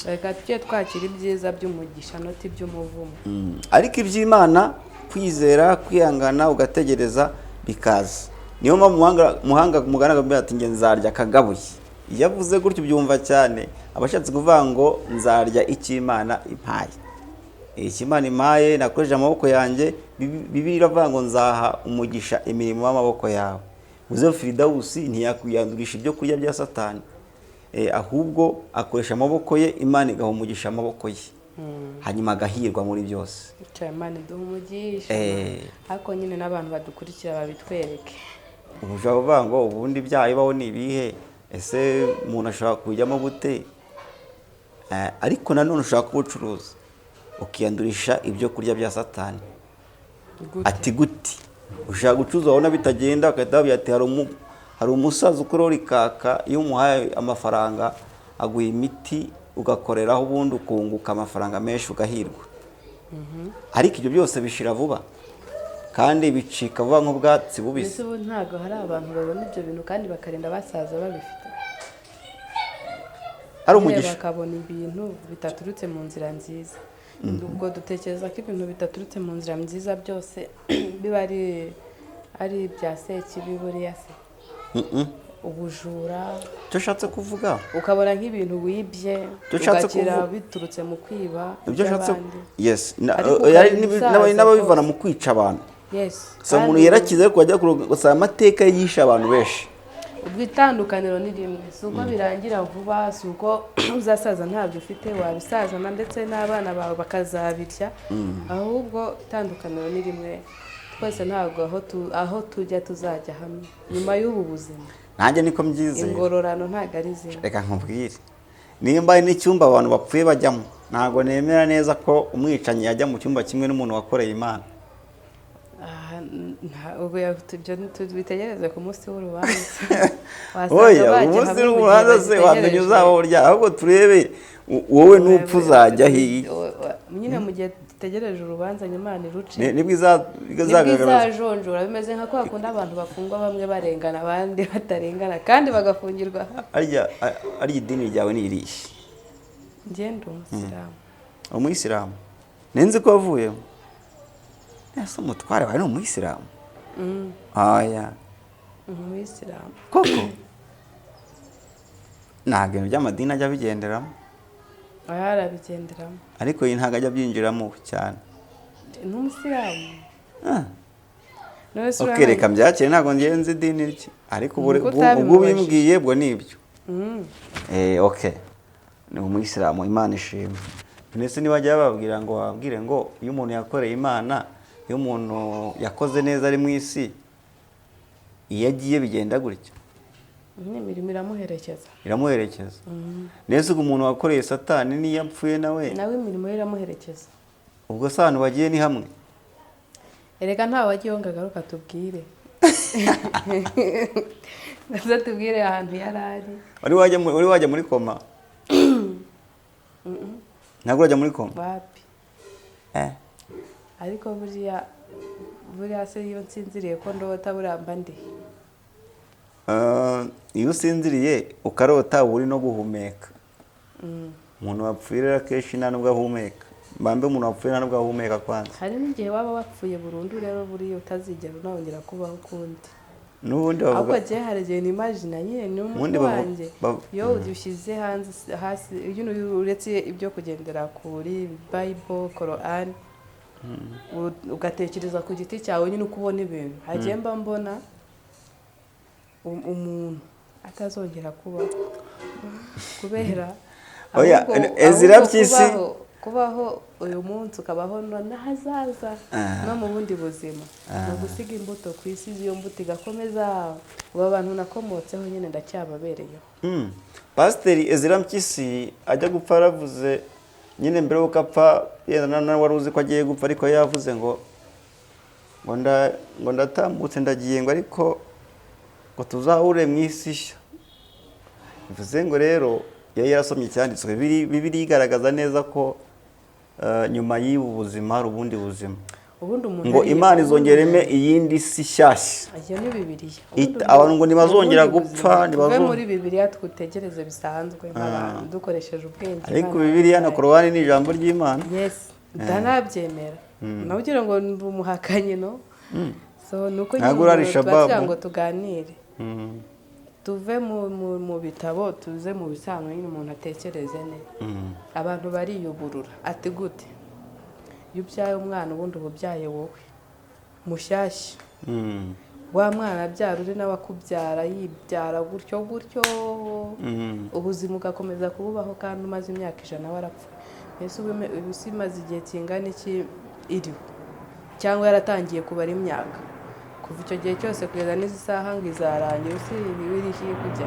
Speaker 1: Reka tujye twakira ibyiza by'umugisha, not iby'umuvumo.
Speaker 2: Ariko iby'Imana, kwizera, kwihangana, ugategereza bikaza. Niyo mpamvu muhanga mugana akabwira ati: "Njye nzarya akagabuye." Iyo avuze gutyo ubyumva cyane, aba ashatse kuvuga ngo nzarya icyo Imana impaye. Icyo Imana impaye nakoresheje amaboko yanjye. Bibiliya iravuga ngo nzaha umugisha imirimo y'amaboko yawe. Uze Firidawusi ntiyakwiyandurisha ibyo kurya bya Satani, ahubwo akoresha amaboko ye, Imana igaha umugisha amaboko ye, hanyuma agahirwa muri byose.
Speaker 1: Yicaye, Imana iduha umugisha. Ariko nyine n'abantu badukurikira babitwereke.
Speaker 2: Ubu ushobora kuvuga ngo ubundi ibyaha bibaho ni ibihe? Ese umuntu ashobora kubijyamo gute? Ariko nanone ushobora kubucuruza ukiyandurisha ibyo kurya bya Satani.
Speaker 1: Gute?
Speaker 2: Ati gute? Ushaka gucuruza, wabona bitagenda, bagahita babwira ati hari umusaza ukorora ikaka, iyo umuhaye amafaranga aguha imiti, ugakoreraho, ubundi ukunguka amafaranga menshi, ugahirwa. Ariko ibyo byose bishira vuba kandi bicika vuba nk'ubwatsi bubisi.
Speaker 1: Mbese ubu ntabwo hari abantu babona ibyo bintu kandi bakarinda basaza babifite?
Speaker 2: Hari
Speaker 1: Nyine
Speaker 2: umugisha.
Speaker 1: bakabona ibintu bitaturutse mu nzira nziza. Ubwo dutekereza ko ibintu bidaturutse mu nzira nziza byose biba ari ibya sekibi buriya se?
Speaker 2: Mm-mm.
Speaker 1: Ubujura.
Speaker 2: Icyo ushatse kuvuga
Speaker 1: Ukabona nk'ibintu wibye,
Speaker 2: Icyo ushatse
Speaker 1: ugakira
Speaker 2: kuvuga
Speaker 1: biturutse mu kwiba
Speaker 2: ibyo ushatse
Speaker 1: iby'abandi.
Speaker 2: Yes.
Speaker 1: Ariko
Speaker 2: yari
Speaker 1: ukarinda usaza
Speaker 2: n'ababivana
Speaker 1: rwose.
Speaker 2: mu kwica abantu. Gusa umuntu
Speaker 1: Kandi
Speaker 2: yarakize, ariko wajya gusaba amateka ye, yishe abantu benshi.
Speaker 1: Ubwo itandukaniro ni rimwe: si uko birangira vuba, si uko uzasaza ntabyo ufite, wabisazana ndetse n'abana bawe bakazabirya. Ahubwo itandukaniro ni rimwe: twese ntabwo aho tujya tuzajya hamwe nyuma y'ubu buzima.
Speaker 2: Nanjye niko mbyizeye.
Speaker 1: Ingororano ntabwo ari zimwe.
Speaker 2: Reka nkubwire, nimba hari n'icyumba abantu bapfuye bajyamo, ntabwo nemera neza ko umwicanyi yajya mu cyumba kimwe n'umuntu wakoreye Imana.
Speaker 1: Aha, ubwo ibyo tubitegereze ku munsi w'urubanza. Wasanga
Speaker 2: Oya,
Speaker 1: bajya
Speaker 2: umunsi
Speaker 1: hamwe mu gihe
Speaker 2: w'urubanza se wamenya
Speaker 1: bagitegereje.
Speaker 2: uzaba urya? Ahubwo turebe wowe n'upfa uzajya hiye.
Speaker 1: Nyine mu gihe dutegereje urubanza, Imana iruce.
Speaker 2: Nibwo
Speaker 1: Nibwo
Speaker 2: izagaragaza.
Speaker 1: izajonjora. Bimeze nka kwa kundi abantu bafungwa, bamwe barengana abandi batarengana, kandi bagafungirwa hamwe.
Speaker 2: Arya idini ryawe ni irihe?
Speaker 1: Njye ndi umusilamu.
Speaker 2: Umuyisilamu? Nenzi ko wavuyemo. Ese umutware wawe ni umuyisilamu? Aya.
Speaker 1: Umuyisilamu.
Speaker 2: Koko ntabwo ibintu by'amadini ajya abigenderamo.
Speaker 1: Aha arabigenderamo.
Speaker 2: Ariko iyi ntabwo ajya abyinjiramo cyane.
Speaker 1: Ni umusilamu.
Speaker 2: Ah.
Speaker 1: None se
Speaker 2: Ok,
Speaker 1: urabona-
Speaker 2: reka mbyakire, ntabwo ngewe nzi idini rye, ariko ubu
Speaker 1: Nuko
Speaker 2: ubwo
Speaker 1: utabimubajije.
Speaker 2: ubimbwiye, ubwo ni ibyo. Ok, ni umuyisilamu, Imana ishimwe. Ndetse nibajya bababwira ngo bababwire ngo iyo umuntu yakoreye Imana, iyo umuntu yakoze neza ari mu isi, iyo agiye bigenda gutya.
Speaker 1: N'imirimo iramuherekeza.
Speaker 2: Iramuherekeza. Nese ubwo umuntu wakoreye Satani niyo apfuye nawe?
Speaker 1: Nawe imirimo ye iramuherekeza.
Speaker 2: Ubwo se ahantu bagiye ni hamwe?
Speaker 1: Erega ntawe wagiyeho ngo agaruke atubwire, aze tubwire ahantu yari ari.
Speaker 2: Wari wajya muri koma? Ntabwo urajya muri koma?
Speaker 1: Wapi. Ariko buriya se iyo nsinziriye ko ndota, buriya mba ndi
Speaker 2: Iyo usinziriye ukarota, uba uri no guhumeka. Umuntu wapfuye rero akenshi nta nubwo ahumeka. Mbambe umuntu wapfuye nta nubwo ahumeka kwanza.
Speaker 1: Hari n'igihe waba wapfuye burundu rero, buriya utazigera unongera kubaho ukundi.
Speaker 2: N'ubundi
Speaker 1: Ahubwo
Speaker 2: bavuga
Speaker 1: njyewe hari igihe nimagina nyine ni umutwe
Speaker 2: Ubundi
Speaker 1: wanjye, iyo ushyize hanze hasi, iyo uretse ibyo kugendera kuri Bible, Korani. Ugatekereza ku giti cyawe nyine uko ubona ibintu. Hagiye mba mbona umuntu atazongera kubaho kubera
Speaker 2: Oya,
Speaker 1: ahubwo
Speaker 2: Ezra Mpyisi.
Speaker 1: kubaho uyu munsi, ukabaho n'ahazaza no mu bundi buzima, ni ugusiga imbuto ku isi, iyo mbuto igakomeza. Ubu abantu nakomotseho nyine ndacyababereyeho.
Speaker 2: Pasiteri Ezra Mpyisi ajya gupfa yaravuze nyine, mbere y'uko apfa, yenda nawe wari uzi ko agiye gupfa, ariko yavuze ngo ndatambutse ndagiye, ngo ariko ngo tuzahure mu isi nshya. Bivuze ngo rero yari yarasomye icyanditswe. Bibiliya igaragaza neza ko nyuma y'ubu buzima hari ubundi buzima.
Speaker 1: Ubundi umuntu
Speaker 2: Ngo Imana izongera ime iyindi si nshyashya.
Speaker 1: Iyo ni Bibiliya.
Speaker 2: Abantu ngo ntibazongera
Speaker 1: Ubundi
Speaker 2: gupfa,
Speaker 1: buzima. Tuve muri Bibiliya, twutegereze bisanzwe nk'abantu dukoresheje ubwenge
Speaker 2: Ariko
Speaker 1: Imana
Speaker 2: Bibiliya na
Speaker 1: yaduhaye.
Speaker 2: Korowani ni ijambo ry'Imana.
Speaker 1: Yes, ndanabyemera, nawe ugira ngo ndi umuhakanyi? No, so ni uko nyine
Speaker 2: Ntabwo uri
Speaker 1: umuntu tuba
Speaker 2: Al-Shabaab.
Speaker 1: tugira ngo tuganire, tuve mu bitabo tuze mu bisanzwe nyine, umuntu atekereze neza. Abantu bariyuburura ati gute? Iyo ubyaye umwana, ubundi uba ubyaye wowe mushyashya. Wa mwana abyara uri nawe akubyara, yibyara gutyo gutyo, ubuzima ugakomeza kububaho kandi umaze imyaka 100 warapfuye. Mbese ubu isi imaze igihe kingana iki iriho, cyangwa yaratangiye kubara imyaka kuva icyo gihe cyose kugeza n'izi saha ngo izarangira? Isi iri kujya.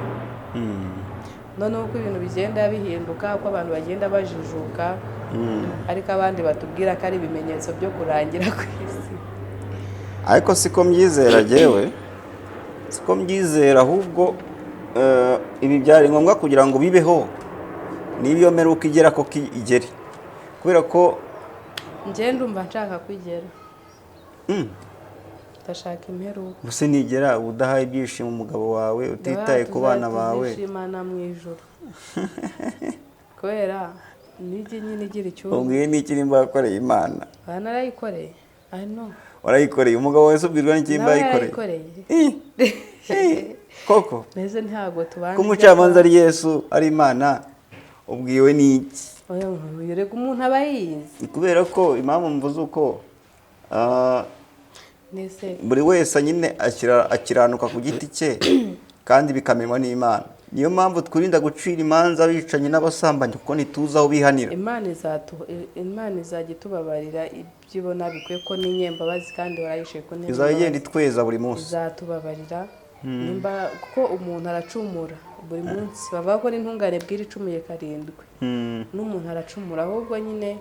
Speaker 1: Noneho uko ibintu bigenda bihinduka, uko abantu bagenda bajijuka, ariko abandi batubwira ko ari ibimenyetso byo kurangira ku isi.
Speaker 2: Ariko siko mbyizera jyewe, siko mbyizera. Ahubwo ibi byari ngombwa kugira ngo bibeho, niba iyo mperuka igera koko igere, kubera ko
Speaker 1: Njye ndumva nshaka kwigera. Ndashaka imperuka.
Speaker 2: Gusa nigera udahaye ibyishimo umugabo wawe, utitaye ku bana bawe.
Speaker 1: Tuzishimana mu ijoro, kubera nijye nyine igira icyumba.
Speaker 2: Ubwiye n'iki nimba wakoreye Imana?
Speaker 1: Narayikoreye, I know.
Speaker 2: Warayikoreye. Umugabo wese ubwirwa n'iki nimba
Speaker 1: Nawe
Speaker 2: yayikoreye?
Speaker 1: yarayikoreye.
Speaker 2: Ih, ih, koko?
Speaker 1: Mbese ntabwo tubana.
Speaker 2: Ko umucamanza ari Yesu, ari Imana, ubwiwe n'iki?
Speaker 1: Oya, reka, umuntu aba yizi.
Speaker 2: Kubera ko impamvu mvuze uko
Speaker 1: Nese
Speaker 2: buri wese nyine akiranuka ku giti cye kandi bikamenywa n'Imana. Niyo mpamvu twirinda gucira imanza abicanyi n'abasambanyi, kuko ntituzi aho bihanira.
Speaker 1: Imana izajya itubabarira ibyo ibona bikwiye, ko ni inyembabazi kandi warayishe ku ntebe
Speaker 2: Izajya igenda
Speaker 1: y'imbabazi.
Speaker 2: itweza buri munsi.
Speaker 1: Izatubabarira nimba kuko umuntu aracumura buri munsi. Bavuga ko n'intungane bwira icumuye karindwi. N'umuntu aracumura. Ahubwo nyine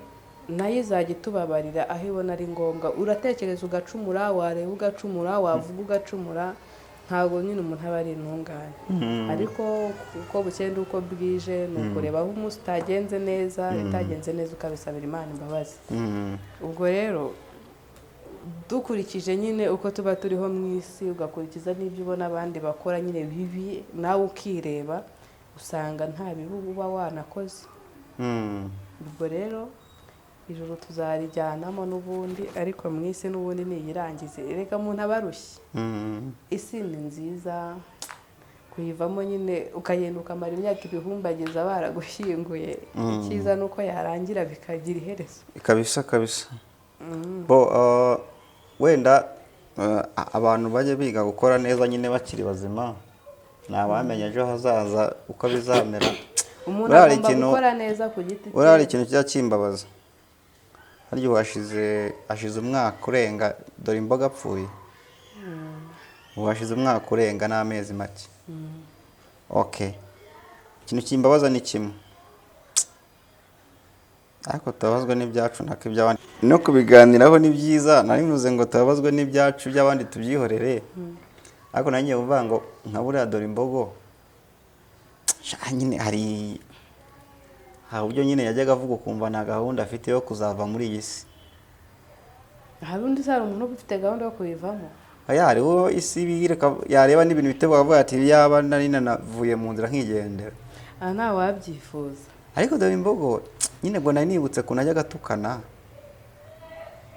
Speaker 1: nayo izajya itubabarira aho ibona ari ngombwa. Uratekereza ugacumura, wareba ugacumura, wavuga ugacumura. Ntabwo nyine umuntu aba ari intungane, ariko uko bukeye uko bwije ni ukureba aho umunsi utagenze neza, itagenze neza, ukabisabira Imana imbabazi. Ubwo rero dukurikije nyine uko tuba turiho mu isi, ugakurikiza n'ibyo ubona abandi bakora nyine bibi, nawe ukireba usanga nta bibi uba wanakoze. Ubwo rero ijoro tuzarijyanamo n'ubundi, ariko mu isi n'ubundi niyirangize. Reka, umuntu aba arushye. Isi ni nziza kuyivamo nyine, ukagenda ukamara imyaka ibihumbagiza baragushyinguye. Icyiza ni uko yarangira bikagira iherezo.
Speaker 2: Kabisa kabisa. Bo wenda abantu bajya biga gukora neza nyine bakiri bazima, ni abamenya ejo hazaza uko bizamera.
Speaker 1: Umuntu
Speaker 2: Buriya hari
Speaker 1: agomba
Speaker 2: ikintu
Speaker 1: gukora neza ku giti
Speaker 2: buriya hari
Speaker 1: cye.
Speaker 2: ikintu kijya kimbabaza. Harya ubu hashize umwaka urenga dore imboga apfuye, ubu hashize umwaka urenga n'amezi make. Okay, ikintu kimbabaza ni kimwe, ariko tubabazwa n'ibyacu nako iby'abandi no kubiganiraho ni byiza. Nari mvuze ngo tubabazwe n'ibyacu, iby'abandi tubyihorere, ariko nanjye kuvuga ngo nka buriya dore imbogo, sha, nyine hari uburyo nyine yajyaga avuga ukumva nta gahunda afite yo kuzava muri iyi si.
Speaker 1: Hari undi se, hari umuntu uba ufite gahunda yo kuyivamo?
Speaker 2: Oya, hariho isi biyireka, yareba n'ibintu bitego akavuga ati yaba nari nanavuye mu nzira nkigendera.
Speaker 1: Aha ntawe wabyifuza.
Speaker 2: Ariko dore imbogo nyine, ngo nari nibutse ukuntu ajyaga atukana.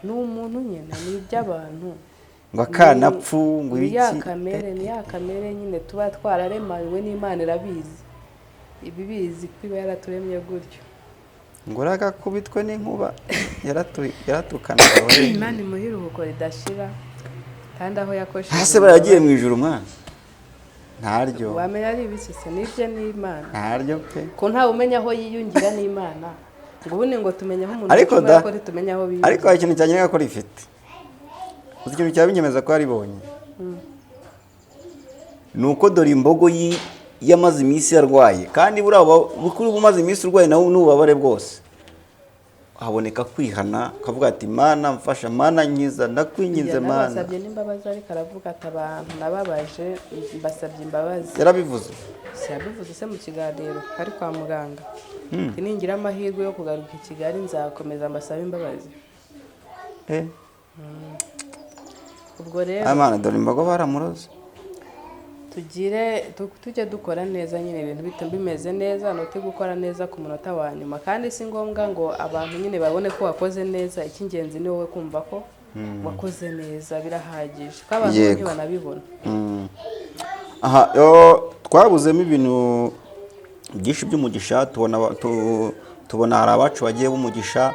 Speaker 1: Ni umuntu nyine, ni iby'abantu.
Speaker 2: Ngo akanapfu, ngo
Speaker 1: Ni ya
Speaker 2: ibiki.
Speaker 1: kamere, ni ya kamere nyine tuba twararemanywe n'Imana. Irabizi, ibibizi ko iba yaraturemye gutyo.
Speaker 2: Ngo uragakubitwe n'inkuba. Yaratukanaga we.
Speaker 1: Imana imuhe iruhuko ridashira, kandi aho yakosheje
Speaker 2: Hasi baragiye mu ijuru mwana, ntaryo.
Speaker 1: Wamenya ari ibiki se? Nibye n'Imana.
Speaker 2: Ntaryo pe.
Speaker 1: Ko ntawe umenya aho yiyungira n'Imana, ngo ubundi ngo tumenye aho umuntu
Speaker 2: Ariko
Speaker 1: acumura,
Speaker 2: da
Speaker 1: ariko ntitumenya aho biyungira.
Speaker 2: Ariko hari ikintu cyanyereka ko rifite. Uzi ikintu cyabinyemeza ko yaribonye? Ni uko dore imbogo yamaze iminsi yarwaye, kandi buriya kuri ubu umaze iminsi urwaye nawe n'ububabare bwose, haboneka kwihana, ukavuga ati: "Mana mfasha, Mana nkiza, ndakwinginze Mana."
Speaker 1: Yanabasabye n'imbabazi, ariko aravuga ati: "Abantu nababaje, mbasabye imbabazi."
Speaker 2: Yarabivuze?
Speaker 1: Si yabivuze se mu kiganiro ari kwa muganga? Ati: "Ningira amahirwe yo kugaruka i Kigali, nzakomeza mbasabe imbabazi." Ubwo rero
Speaker 2: Amana, dore imbogo baramuroze.
Speaker 1: Tugire tujye dukora neza nyine, ibintu bimeze neza, nuti gukora neza ku munota wa nyuma. Kandi si ngombwa ngo abantu nyine babone ko wakoze neza. Icy'ingenzi ni wowe kumva ko wakoze neza, birahagije, ko abantu ntibanabibona.
Speaker 2: Aha twabuzemo ibintu byinshi by'umugisha. Tubona tubona hari abacu bagiye b'umugisha.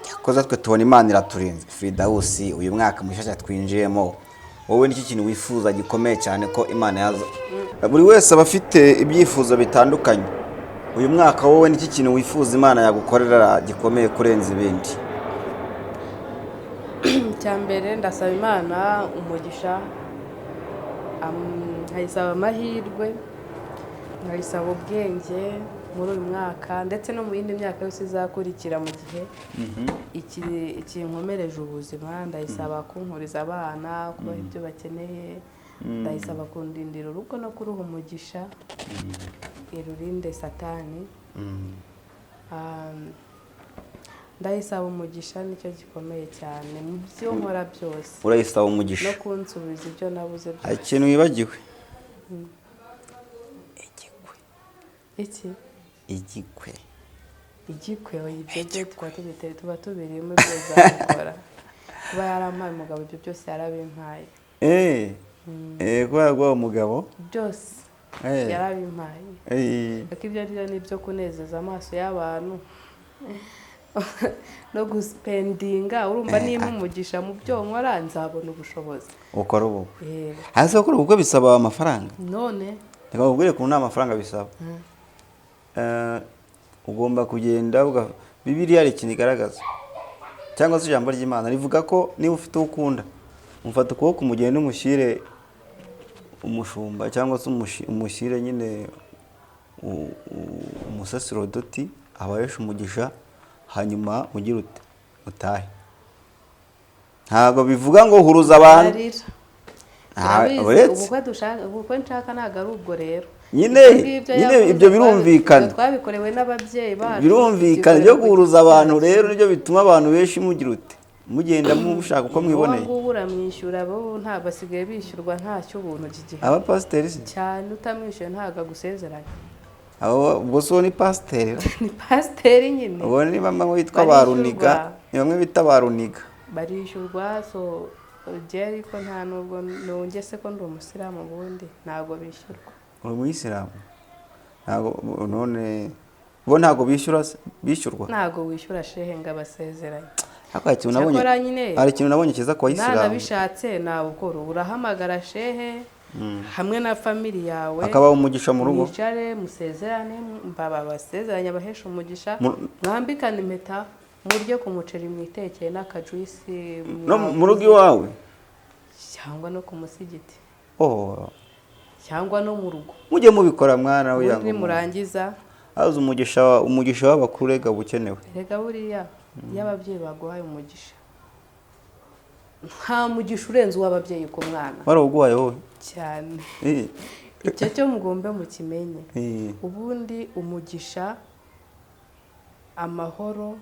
Speaker 2: Cyakoze twe tubona Imana iraturinze. Firidawusi, uyu mwaka mushyashya twinjiyemo, wowe nicyo kintu wifuza gikomeye cyane ko Imana yaza? Buri wese aba afite ibyifuzo bitandukanye. Uyu mwaka wowe nicyo kintu wifuza Imana yagukorera gikomeye kurenza ibindi?
Speaker 1: Icya mbere, ndasaba Imana umugisha, nkayisaba amahirwe, nkayisaba ubwenge muri uyu mwaka ndetse no mu yindi myaka yose izakurikira, mu gihe ikinkomereje ubuzima. Ndayisaba kunkuriza abana, kubaha ibyo bakeneye. Ndayisaba kundindira urugo no kuruha umugisha, irurinde Satani. Ndayisaba umugisha, nicyo gikomeye cyane mu byo nkora byose.
Speaker 2: Urayisaba umugisha?
Speaker 1: No kunsubiza ibyo nabuze
Speaker 2: Hari
Speaker 1: byose.
Speaker 2: ikintu wibagiwe: igikwe.
Speaker 1: Iki?
Speaker 2: Igikwe.
Speaker 1: Igikwe? Oya, ibyo byo tuba tubiteye, tuba tubirimo, ibyo bizabikora. Kuba yarampaye umugabo, ibyo byose yarabimpaye.
Speaker 2: Kubera guha umugabo.
Speaker 1: Byose yarabimpaye. Ariko ibyo byo ni ibyo kunezeza amaso y'abantu no guspendinga. Urumva, nimba umugisha mu byo nkora, nzabona ubushobozi.
Speaker 2: Ukora ubukwe?
Speaker 1: Eh.
Speaker 2: Hasi gukora ubukwe bisaba amafaranga.
Speaker 1: None?
Speaker 2: Reka nkubwire ukuntu nta mafaranga bisaba. Ugomba kugenda Bibiliya hari ikintu igaragaza, cyangwa se ijambo ry'Imana rivuga ko niba ufite uwo ukunda, umufata ukuboko, umugende umushyire umushumba, cyangwa se umushyire nyine umusaserodoti abahesha umugisha, hanyuma ugire ute? Utahe. Ntabwo bivuga ngo huruza abantu.
Speaker 1: Ararira.
Speaker 2: Ah,
Speaker 1: Urabizi,
Speaker 2: uretse
Speaker 1: ubukwe dushaka, ubukwe nshaka ntabwo ari ubwo rero.
Speaker 2: Nyine,
Speaker 1: Ibyo ngibyo
Speaker 2: nyine
Speaker 1: yavuze
Speaker 2: ibyo birumvikana.
Speaker 1: Ibyo twabikorewe n'ababyeyi bacu.
Speaker 2: Birumvikana.
Speaker 1: Tubyikorera
Speaker 2: Ibyo
Speaker 1: ku
Speaker 2: guhuruza
Speaker 1: giti
Speaker 2: abantu
Speaker 1: cyacu.
Speaker 2: rero nibyo bituma abantu benshi mugira ute? Mugenda mushaka uko mwiboneye.
Speaker 1: Uwo nguwo uramwishyura, bo nta basigaye bishyurwa, nta cy'ubuntu kigihe.
Speaker 2: Abapasiteri se?
Speaker 1: Cyane, utamwishyuye ntabwo agusezeranya.
Speaker 2: Abo ubwo si uwo ni pasiteri?
Speaker 1: Ni pasiteri nyine.
Speaker 2: Ubwo ni bamwe bitwa ba
Speaker 1: Barishyurwa.
Speaker 2: Runiga, ni bamwe bita ba Runiga.
Speaker 1: Barishyurwa. So ujye, ariko nta nubwo nongese ko ndi umusilamu, ubundi ntabwo bishyurwa.
Speaker 2: Uri umuyisilamu? Ntabwo none bo ntabwo bishyura se? Bishyurwa?
Speaker 1: Ntabwo wishyura shehe ngo abasezeranye.
Speaker 2: Ariko hari ikintu nabonye.
Speaker 1: Cyakora nyine
Speaker 2: Hari ikintu nabonye cyiza ku bayisilamu.
Speaker 1: Nanabishatse nabukora. Urahamagara shehe hamwe na family yawe,
Speaker 2: Akabaha umugisha mu rugo.
Speaker 1: mwicare, musezerane, baba basezeranye, abahesha umugisha, mwambikane impeta, murye ku muceri mwitekeye n'akajuice.
Speaker 2: No mu rugo iwawe?
Speaker 1: Cyangwa no ku musigiti.
Speaker 2: Oh.
Speaker 1: Cyangwa no mu rugo.
Speaker 2: Mujye mubikora mwana we.
Speaker 1: Ubundi murangiza.
Speaker 2: Haza umugisha w'abakuru rega bukenewe.
Speaker 1: Erega buriya iyo ababyeyi baguhaye umugisha, nta mugisha urenze uw'ababyeyi ku mwana.
Speaker 2: Warawuguhaye wowe?
Speaker 1: Cyane. Icyo cyo mugombe mukimenye. Ubundi umugisha, amahoro,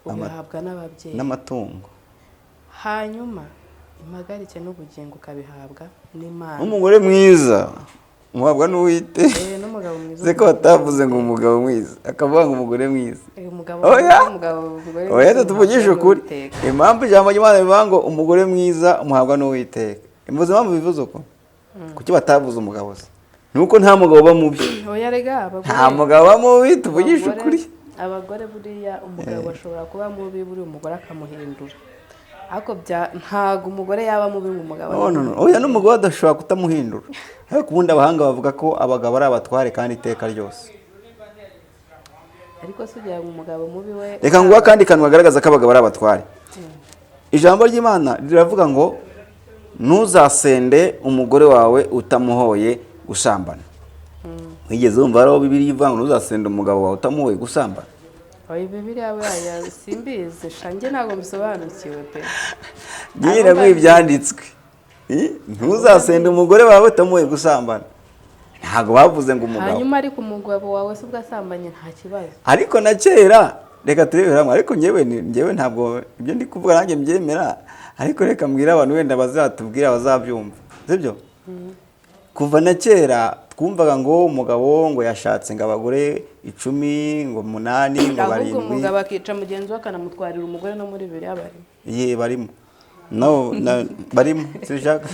Speaker 1: ubihabwa n'ababyeyi.
Speaker 2: N'amatungo.
Speaker 1: Hanyuma impagarike n'ubugingo ukabihabwa n'Imana.
Speaker 2: N'umugore mwiza muhabwa n'Uwite.
Speaker 1: N'umugabo mwiza.
Speaker 2: Se ko batavuze ngo umugabo mwiza, akavuga ngo umugore mwiza?
Speaker 1: Umugabo
Speaker 2: Oya.
Speaker 1: mwiza, umugabo, umugore
Speaker 2: Oya.
Speaker 1: mwiza
Speaker 2: Tuvugishe
Speaker 1: umuhabwa
Speaker 2: ukuri.
Speaker 1: n'Uwiteka.
Speaker 2: Impamvu ijambo ry'Imana rivuga ngo umugore mwiza umuhabwa n'Uwiteka, imvuze impamvu bivuze uko, kuki batavuze umugabo se? Ni uko nta mugabo uba mubi.
Speaker 1: Oya rega, abagore
Speaker 2: Nta mugabo uba mubi, tuvugishe
Speaker 1: abagore
Speaker 2: ukuri.
Speaker 1: Abagore buriya, umugabo ashobora kuba mubi, buriya umugore akamuhindura, ariko ntabwo umugore yaba mubi ngo umugabo
Speaker 2: No, no, no. Oya, n'umugore adashobora kutamuhindura, ariko ubundi abahanga bavuga ko abagabo ari abatware kandi iteka ryose.
Speaker 1: Ariko se ugira ngo umugabo mubi we?
Speaker 2: Reka nguhe akandi kantu kagaragaza ko abagabo ari abatware. Ijambo ry'Imana riravuga ngo ntuzasende umugore wawe utamuhoye gusambana. Wigeze wumva hariho Bibiliya ivuga ngo ntuzasende umugabo wawe utamuhoye gusambana?
Speaker 1: Oya, Bibiliya buriya simbizi sha, njye ntabwo mbisobanukiwe pe.
Speaker 2: Nyine ngo ibyanditswe, ntuzasende umugore wawe utamuhoye gusambana, ntabwo bavuze ngo umugabo.
Speaker 1: Hanyuma ariko umugabo wawe se ubwo asambanye nta kibazo?
Speaker 2: Ariko na kera, reka turebere hamwe, ariko njyewe ntabwo ibyo ndi kuvuga nanjye mbyemera, ariko reka mbwire abantu, wenda bazatubwira bazabyumva, sibyo? Kuva na kera twumvaga ngo umugabo ngo yashatse ngo abagore 10, ngo 8, ngo
Speaker 1: Ahubwo
Speaker 2: 7.
Speaker 1: umugabo akica mugenzi we akanamutwarira umugore, no muri Bibiliya barimo.
Speaker 2: Ye, barimo, no barimo, sinshaka,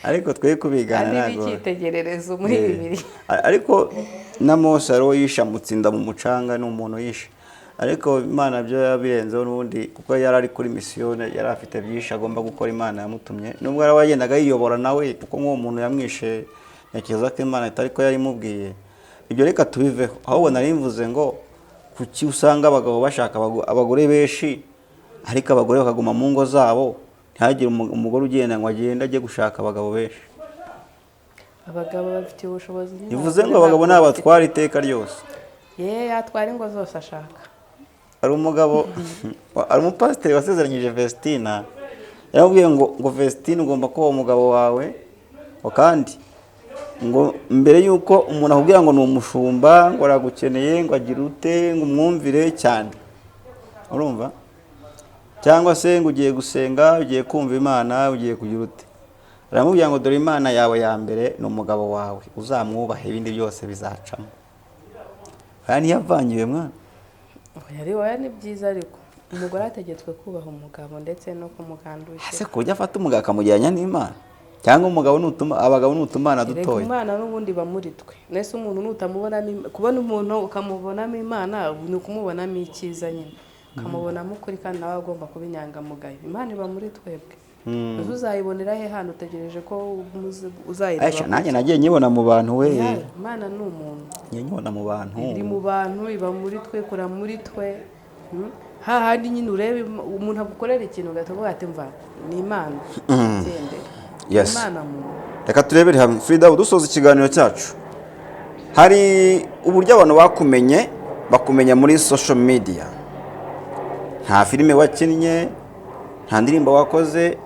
Speaker 2: ariko twe kubigana
Speaker 1: Kandi
Speaker 2: ntabwo
Speaker 1: b'icyitegererezo muri Bibiliya.
Speaker 2: Ariko na Mose hariho yishe, amutsinda mu mucanga, ni umuntu yishe, ariko Imana byo yabirenzeho n'ubundi, kuko yari ari kuri misiyo, yari afite byinshi agomba gukora Imana yamutumye, nubwo yari wagendaga yiyobora nawe, kuko nk'uwo muntu yamwishe ntekereza ko Imana itari ko yarimubwiye. Ibyo reka tubiveho. Ahubwo nari mvuze ngo kuki usanga abagabo bashaka abagore benshi, ariko abagore bakaguma mu ngo zabo, ntihagire umugore ugenda ngo agende ajye gushaka abagabo benshi?
Speaker 1: Abagabo babifitiye ubushobozi nyine.
Speaker 2: Bivuze ngo abagabo ni abatwara iteka ryose.
Speaker 1: Ye, yatwara ingo zose ashaka.
Speaker 2: Hari umugabo, hari umupasiteri wasezeranyije Vestina, yaramubwiye ngo Vestine, ugomba kuba umugabo wawe, ngo kandi ngo mbere y'uko umuntu akubwira ngo ni umushumba, ngo aragukeneye, ngo agire ute, ngo umwumvire cyane, urumva? Cyangwa se ngo ugiye gusenga, ugiye kumva Imana, ugiye kugira ute, aramubwira ngo dore Imana yawe ya mbere ni umugabo wawe, uzamwubahe, ibindi byose bizacamo. Aya ntiyavangiwe mwana.
Speaker 1: Oya, ari oya, ni byiza, ariko umugore ategetswe kubaha umugabo ndetse no kumugandukira.
Speaker 2: Ese ku buryo afata umugabo akamujyanya n'Imana, cyangwa umugabo nutuma abagabo nutumana
Speaker 1: Erega
Speaker 2: dutoya?
Speaker 1: Imana n'ubundi iba muri twe. Nese umuntu nutamubonamo kubona umuntu ukamubonamo Imana ni ukumubonamo icyiza nyine, ukamubonamo ukuri, kandi nawe agomba kuba inyangamugayo. Imana iba muri twebwe. Uzi uzayibonera he hano utegereje ko uzayireba?
Speaker 2: Aisha, nanjye nagiye nyibona mu bantu we.
Speaker 1: Ya, Imana ni umuntu.
Speaker 2: Ngiye nyibona mu bantu.
Speaker 1: Iri mu bantu, iba muri twe, ikora muri twe. Hahandi nyine ureba umuntu agukorera ikintu ugahita uvuga ati mva ni Imana gendera. Imana muntu.
Speaker 2: Reka turebere hamwe, Frida, dusoza ikiganiro cyacu. Hari uburyo abantu bakumenye, bakumenya muri social media. Nta filime wakinnye, nta ndirimbo wakoze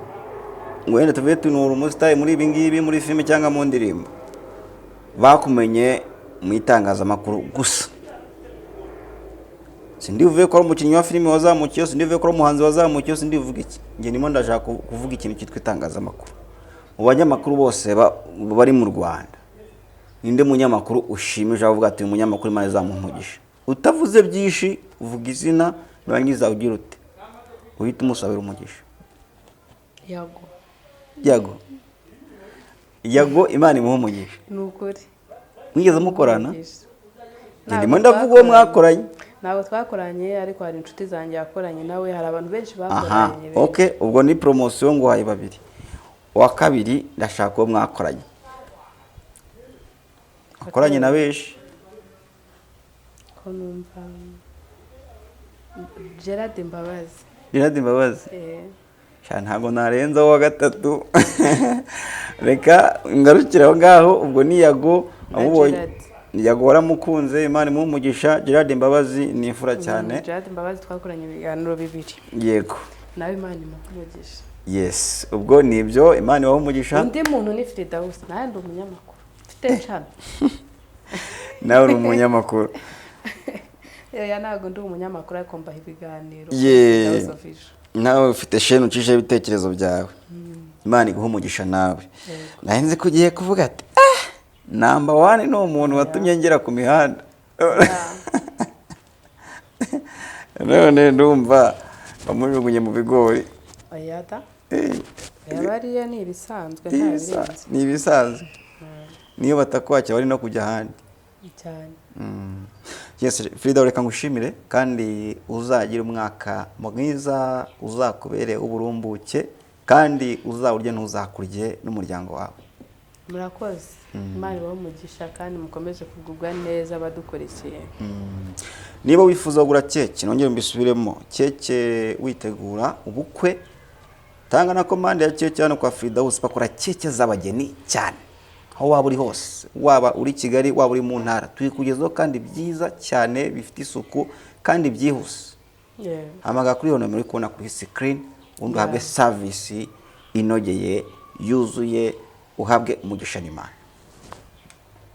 Speaker 2: ngo wenda tuvuge tunura umusitari muri ibi ngibi, muri filime cyangwa mu ndirimbo. Bakumenye mu itangazamakuru gusa. Sindivuge ko ari umukinnyi wa filime wazamukiye, sindivuge ko ari umuhanzi wazamukiye, sindivuge iki. Njye ndimo ndashaka kuvuga ikintu cyitwa itangazamakuru. Mu banyamakuru bose bari mu Rwanda, ninde munyamakuru ushimije, avuga ati uyu munyamakuru Imana izamuha umugisha? Utavuze byinshi, uvuga izina, nurangiza ugira ute, uhita umusabira umugisha.
Speaker 1: Yago.
Speaker 2: Yago, Yago, Imana imuha umugisha.
Speaker 1: Ni ukuri.
Speaker 2: Mwigeze mukorana?
Speaker 1: Umugisha.
Speaker 2: Njye ndimo ndavuga uwo mwakoranye.
Speaker 1: Ntabwo twakoranye, ariko hari inshuti zanjye yakoranye nawe, hari abantu benshi
Speaker 2: Aha.
Speaker 1: bakoranye benshi.
Speaker 2: Ok, ubwo ni poromosiyo nguhaye babiri. Uwa kabiri ndashaka uwo mwakoranye, wakoranye na benshi.
Speaker 1: Ko numva Gerard Mbabazi.
Speaker 2: Gerard Mbabazi.
Speaker 1: Eh.
Speaker 2: Sha, ntabwo narenza uwa gatatu, reka ngarukire aho ngaho. Ubwo ni Yago.
Speaker 1: Na
Speaker 2: Amubonye.
Speaker 1: Gerard.
Speaker 2: Yago waramukunze, Imana imuhe umugisha. Gerard Mbabazi ni imfura cyane.
Speaker 1: Gerard Mbabazi twakoranye ibiganiro bibiri. Nawe Imana imuhe umugisha.
Speaker 2: Yes, ubwo ni ibyo, Imana ibahe umugisha.
Speaker 1: Undi muntu ni Firidawusi, nawe ndi umunyamakuru mfite cana.
Speaker 2: Nawe uri umunyamakuru?
Speaker 1: Oya, ntabwo ndi umunyamakuru, ariko mbaha ibiganiro. Firidawusi Official.
Speaker 2: Nawe ufite shene ucishaho ibitekerezo byawe, Imana iguha umugisha nawe. Nari nzi ko ugiye kuvuga ati ah, number one ni umuntu watumye ngera ku mihanda, none ndumva bamujugunye mu bigori.
Speaker 1: Oya da. Oya, bariya ni ibisanzwe, nta birenze.
Speaker 2: Ni ibisanzwe, niyo batakwakira bari no kujya ahandi.
Speaker 1: Cyane.
Speaker 2: Yes, Frida, reka ngushimire kandi uzagire umwaka mwiza, uzakubere uburumbuke, kandi uzawurye ntuzakurye n'umuryango wawe.
Speaker 1: Murakoze, Imana ibahe umugisha kandi mukomeze kugubwa neza abadukurikiye.
Speaker 2: Niba wifuza kugura keke, nongere mbisubiremo, keke witegura ubukwe, tanga na komande ya keke hano kwa Fridaus. Bakora keke z'abageni cyane. Aho waba uri hose, waba uri Kigali, waba uri mu ntara, tuyikugezaho kandi byiza cyane, bifite isuku kandi byihuse. Hamagara kuri iyo nomero uri kubona kuri screen, ubundi uhabwe service inogeye, yuzuye, uhabwe umugisha n'Imana.